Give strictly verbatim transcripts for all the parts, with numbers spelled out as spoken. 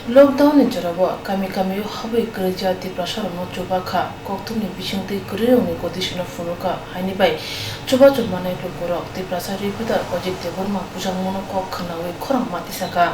Lockdown ni jorao kami kami o habwi kwrwija Tiprasa rokno chuba kha, kokthumni bisingtwi kwrwirokni gotishino phunukha, haini bai chubachu manai lukurok Tiprasa reporter Ajit Debbarma bujangmano kok khwnawi khorang ma tisakha.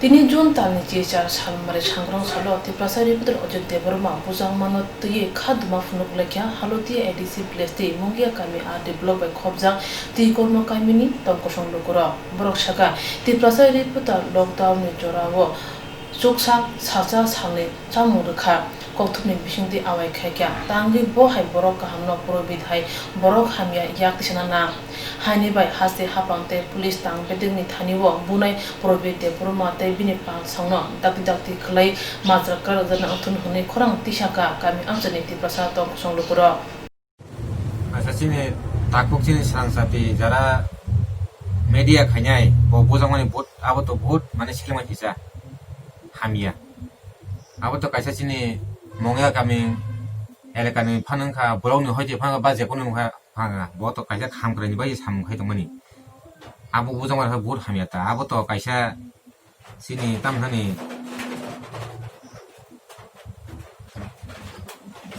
Tini June talni chichar salmari sangrong salo Tiprasa reporter Ajit Debbarma bujangmano twiwi kha duma phunuk laikha Halotia A D C village tei Mungia kami R D block bai khopjak twi kormo kamini tongkosong lukurok. Borok sakha, Tiprasa reporter lockdown ni jorao chuksak salsa salni chamung rwkha, kokthumni bisingtwi awai khaikha, tangwi bo hai borok kahamno probit hai borok hamya yak tisana nang. Haini bai haste hapang tei police tang bedekni thani o bunai Probit Debbarma tei bini pal songno dakti dakti khwlai majra kwrwkjakna wngthun hwnwi khorang tisakha kami amchaini Tiprasa tongkosong lukurok. Acha chini takhuk chini srangchati jara media khainai bo bujangmani vote abo to vote mane sikhlengmani kisa hamya. Abo to kaisa chini Mongya kami elakani phano wngkha, borokni hoite phano ba jekunu wngkha, phano bo to kaisa khamkraini bai samung khai tongmani. Abo bujangmani khe vote hamya ta, abo to kaisa chini tamthani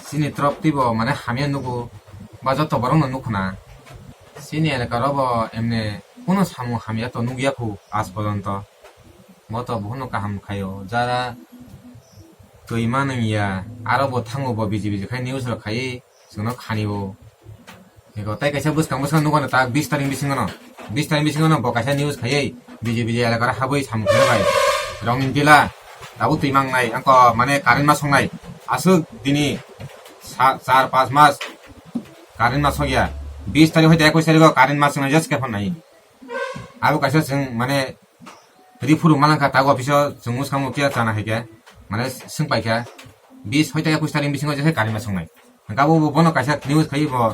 chini trop twibo mane hamya nugo ba joto borokno nukhuna. Chini elaka robo emne kunu samung hamya to nukya khu aaj porjonto. Bo to buhurno kaham khaio. Jara twi manwngya, aro bo thango bo biji biji khai news rok khaiwi chwngno khani o. Ego tai kaisa bwskang bwskang nukgo na tak bis tarik bisingo no. Bis tarik bisingo no bo kaisa news khaiwi biji biji elakara habwi samung khlai bai. Rongni dila tabuk twi mangnai angko mane current ma songnai. Aswk dini sa-, char pas mas current ma sokya. Bis tarik hoite ekwis tarikgo current ma songnai just khe phone nai. Abo kaisa chwng mane ri phuru manang kha, tak office o chwng mwskango phiya chana hai khe, mane swng pai kha, bis hoita ekwis tarik bisingo je khe karima songnai. Hwnkhe abo bo bono kaisa news khai bo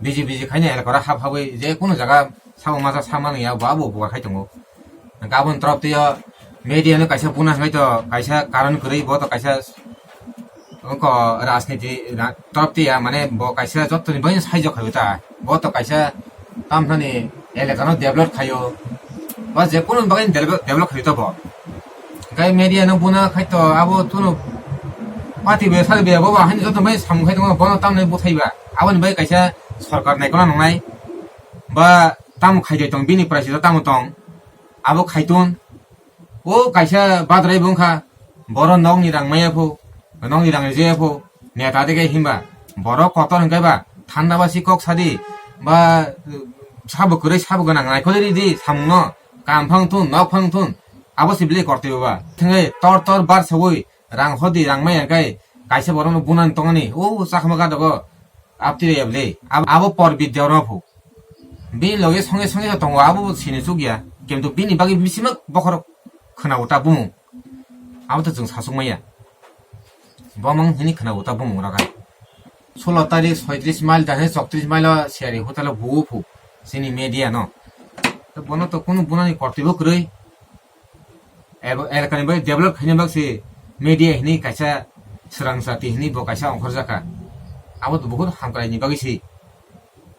biji biji khaina elakora hap habwi je kunu jaga sabo masa sa manwi ya bo abo bo khai tongo. Hwnkhe aboni torop twi o media no kaisa buna hwnkhe to kaisa karon kwrwi bo to kaisa Oko rajniti ra-, torop tiya, mane bo kaisa jottoni bagwi saijo khaio ta. Bo to kaisa tamthani elakano develop khaio. Ba je kunu bagwi develop, develop khaio ta bo. Gai media no buna khai to abo tunu party be sari be bo ba hani jottoni bagwi samung khai tongo, bono tamni buthai ba. Aboni bagwi kaisa sorkar naikona nangnai. Ba tamo khaidai tong, bini price tamo tong. Abo khaitun. O kaisa badrai bo wngkha, boro nokni rang maya pho, nokni rang rijaya pho, neta de khe himba, borok kotor hwnkhe ba, thanda ba si kok sadi, ba, sabo kwrwi sabo gwnang naikoli ridi samungno, kam phang thun, nok phang thun, abo se belai kortwi ba. Thwngwi tor tor bar sawi, rang hodi, rang maya khe, kaisa borokno bunani tongani, o chakma gadogo, aptwi rwya belai. Ab-, abo por bidya rw pho. Bini loge songe songe tongo, abo bo sini chukya. Kintu bini bagwi bisimok bokhorok khwnao ta bumung. Abo to chwng sasuk maya. Bomang hini khwnao ta bumung raga. Solo tarik soitris mile da hini chowtris mile o seri hotel o buo phu. Sini media no. To bono to kunu bunani kortwi bo kwrwi. Ebo elakani bai develop khaina bagwi se media hini kaisa swrang jati hini bo kaisa ongkhorjak kha. Abo to buhut hamkraini bagwi se.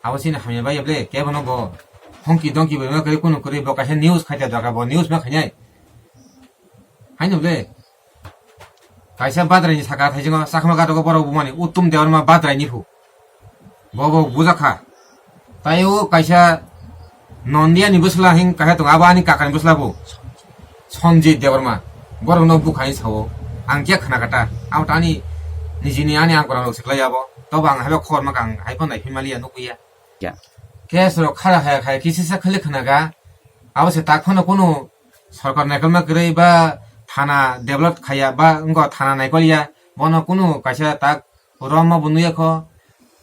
Abo chini hamya bai ble kebo no bo hongki dongki bai ma kwrwi kunu kwrwi bo kaisa news khaita dorkar bo news ma khainai. Haino ble kaisa badrai ni saka thaisingo chakma gadogo borok bumani Uttom Debbarma badrai ni phu. Bo bo bujak kha. Tai o kaisa Nondiya ni bwsla hing kaisa tongo, abo ani kaka ni bwsla bo. Sonjit Debbarma. Borok no bukha ni sao. Ang khe khna kata. Abo tani nijini ani ang korang rok siklai abo. Tobo ang haiba khobor maka ang hai phano nai phimaliya nukliya. Ya. Case rok khara khaya khaya kisi sa khali khna ga. Abo se tak phano kunu sorkar naikolma kwrwi ba thana develop khaya ba wngkha thana naikolya. Bono kunu kaisa tak Roma bo nuya kho,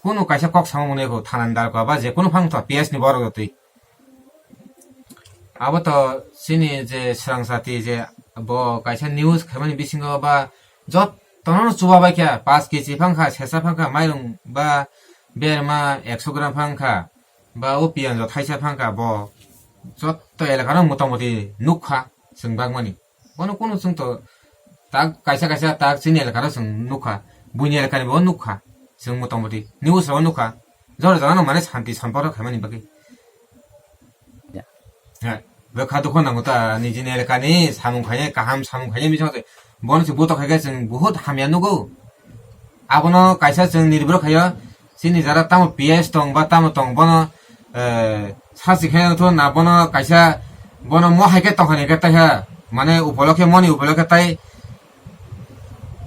kunu kaisa kok samo bo nuya kho, thanani dar kho, ba je kunu phang tho, P S ni borok jotwi. Abo to chini je swrang jati je bo kaisa news khaimani bisingo ba jottono chuba bai kha, paanch K G phang kha, sesa phang kha, mairung ba berma ekso gram phang kha, ba o piyanjo thaisa phang kha, bo jotto elakano motamoti nuk kha chwng bagmani. Bono kunu chwng to tak kaisa kaisa tak chini elakaro chwng nukha, buini elakani bo nukha, chwng motamoti news rogo nukha, jora jagano mane santi sompork khaimani bagwi. Ya. Hai. Bwkha dukhu nango ta, nijini elakani samung khainai, kaham samung khainai, bising se bono se butok khaikhe chwng buhut hamya nugo. Abono kaisa chwng nirbor khaio, chini jara tamo P S tong ba tamo tong, bono, eh, sasi khe wngthu na, bono kaisa, bono mo hai khe tong kha ni khe taiha, mane upolokhe, moni upolokhe tai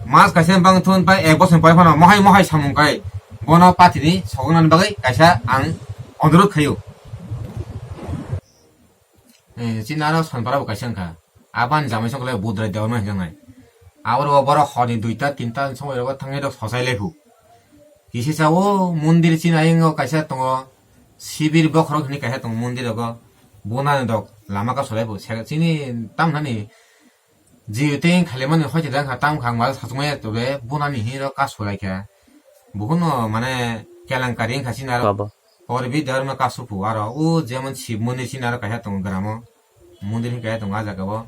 mas kaisa bang thun pai ek bosor pore phano mohai mohai samung kai bono party ni sogwna ni bagwi kaisa ang onurodh khaio. Eh, chini aro Sonpara bo kaisa wngkha. Abani jamai songkle Budrai Debbarma hinjaknai. Aboro bo borok horni duita tinta songwi rogo thangwi rok sosai laihu. Kisi sa o mondir chini ayingo kaisa tongo. Sibir bokhorok hinwi kaisa tongo mondir rogo. Bunani dok lama ka solaihu. Se-, chini tamnani jiyo tei khalimani hoite dang kha tam kha ang mal sachukmaya tobe bunani hinwi rok ka solaikha. Bukuno mane kelankari wngkha chini aro. Baba. Porbi Debbarma kasu phu aro o jemon Sib mondir chini aro kaisa tongo gramo. Mondir hinkhe tongo ah jaga o.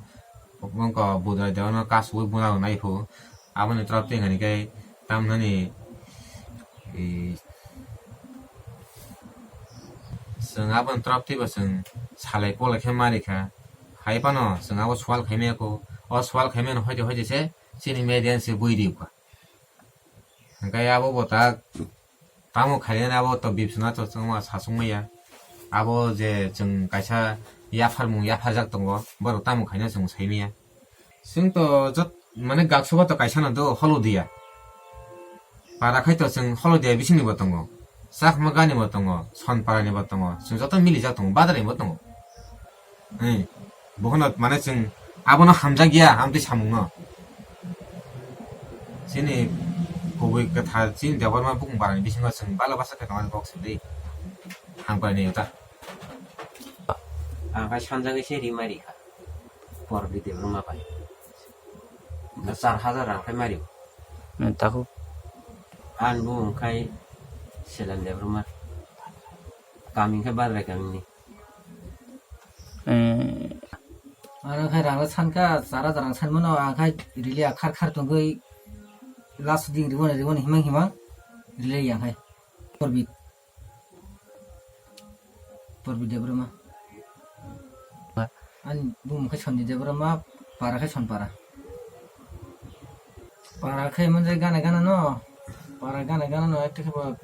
Wngkha Budrai Debbarma kasu buna rok nai phu. Aboni tropti hinkhe tamnani, eh, chwng aboni tropti bo chwng salai kolai khe ma rikha. Hai phano chwng abo swal khaimaya kho. O swal khaimani hoite hoite se chini media se bui rikha. Hingke abo bo ta tamo khainani abo to bibswna to chwngma sasung maya. Abo je chwng kaisa yapharmung yapharjak tongo, borok tamo khaina chwng sai maya. Chwng to jot mane gaksoba to kaisa no do Holodia. Para khai to chwng Holodia bisingni bo tongo. Chakma gani bo tongo, Sonpara ni bo tongo. Chwng joto milijak tongo, badar ni bo tongo. Eh, bohono mane chwng abono hamjakya, amtwi samungno. Chini kubui kwthar, chini Debbarma bukung barani bisingo chwng bala basa khe tongmani kok sidi. Hamkrai ni yuta. Ang khai sanjagwi se ri mari kha. Porbi Debbarma bai. Na char hajar rang khai mari. Hmm, takhuk. An bu wng khai Selen Debbarma. Kami khai Badrai kami ni. Eh. Ano khai rang sanka, chara jarang san mano, ang khai rili akhar khar tongoi last ding ribon ribon himang himang rili yang khai. Porbi. Porbi Debbarma. Ba. Ani bumung khai Sonni Debbarma, para khai Sonpara. Para khe manjak gana gana no, para gana gana no, ekta khe ba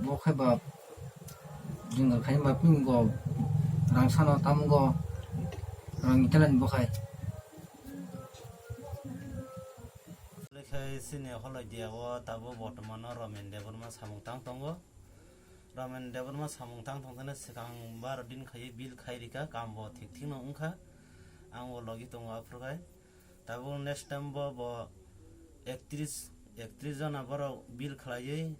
bo khe ba jwngjal khai ba ping go, rang sano tam go, rang italan bo khai. Lekhai sini Holodia o tabuk bortomano Romen Debbarma samung tang tongo. Romen Debbarma samung tang tong thani swkang baro din khai bill khai rika, kam bo thik thik no wngkha. Ang bo logi tongo aphuru khai. Tabuk next time bo, bo ektris, ektris jona borok bill khlaiwi,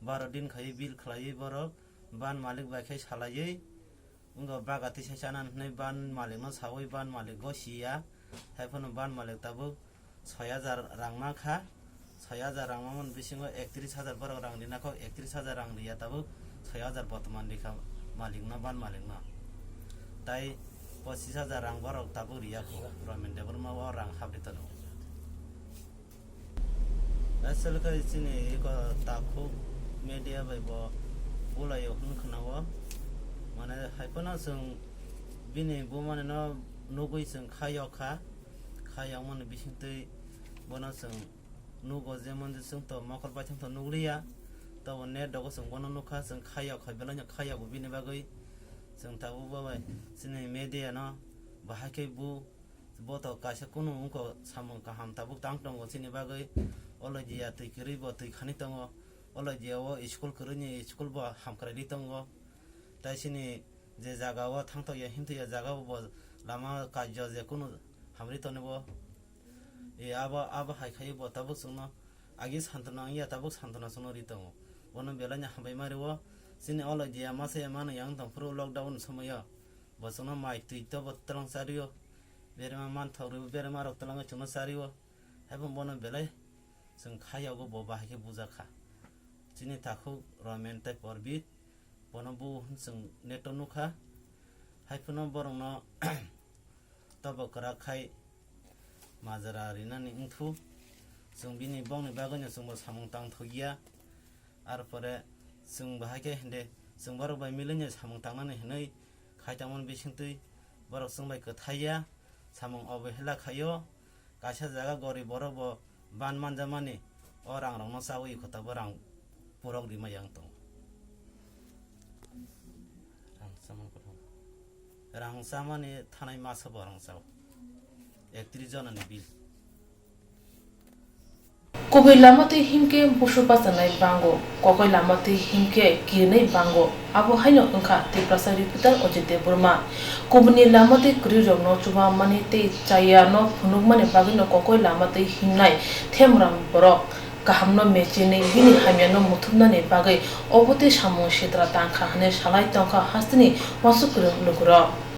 baro din khaiwi bill khlaiwi borok ban malik bai khai salaiwi, wngkha baga tisa chana hwnwi ban malik no sawi ban malik go siya, hai phano ban malik tabuk soi hajar rang ma kha. Soi hajar rang mamani bisingo ektris hajar borok rang rina kok, ektris hajar rang riya tabuk soi hajar botoman rikha malikno, ban malikno. Tai pochis hajar rang borok tabuk riya kho, Romen Debbarma o rang hapri tono. Aswk khe chini eko takhuk media bai bo bulaio hwn khna o. Mane hai phano chwng bini bumani no nugwi chwng kha yok kha, kha yok mani bisingtwi bono chwng nugo, jemon je chwng to mokol bai thang to nukliya, tobo net rogo chwng bono nukha, chwng kha yok hai belai no kha yok bini bagwi chwng tabuk bo bai chini media no bahai khe bu, bo to kaisa kunu wngkha samung kaham tabuk tang tongo chini bagwi, o loi dia twi kwrwi bo twi khani tongo, o loi dia o school kwrwini school bo hamkrai ri tongo, tai chini je jaga o thang tokya him tokya jaga o bo lama kaijo je kunu hamri toni bo. E, abo, abo hai khai bo tabuk chwngno agi santona wngya, tabuk santona chwngno ri tongo. Bono belai no hambai ma rwo. Chini o loi dia masa ya mano yang tong phuru lockdown ni somoyo. Bo chwngno mai twi to bo twlang cha rwo. Berema man thok rwo, berema rok twlangwi chwngno cha rwo. Hai bo bono belai chwng kha yago bo bahai khe buja kha. Chini takhuk Romen tei Porbit bono bu hwn chwng neto nukha. Hai phano borokno tobo kwrak khai majra rinani wngthu. Chwng bini bongni bagwino chwngbo samung tang thokya. Ar pore chwng bahai khe hinde chwng borok bai milinai samung tangnani hwnwi khai tangmani bisingtwi Borok chwng bai kwthai ya, samung obehela khaio, kaisa jaga gorib borok bo ban manjamani, o rang rokno chawi khotabo rang purok rima yang tongo. Rang chamani kothom. Rang chamani thanai masa bo rang chao. Ektris jona ni bill. Kubui lama twi himkhe busu bachanai bango, kokoi lama twi himkhe kirinai bango, abo haino wngkha Tiprasa reporter Ojit Debbarma. Kubuni lama twi kwrwirokno chubammani tei chayano phunukmani bagwino kokoi lama twi himnai themram borok kahamno mechinwi bini hamyano muthupnani bagwi obo twi samung sitra tangkha hwnwi salai tongkha hasteni uansuk kwrwng lukurok.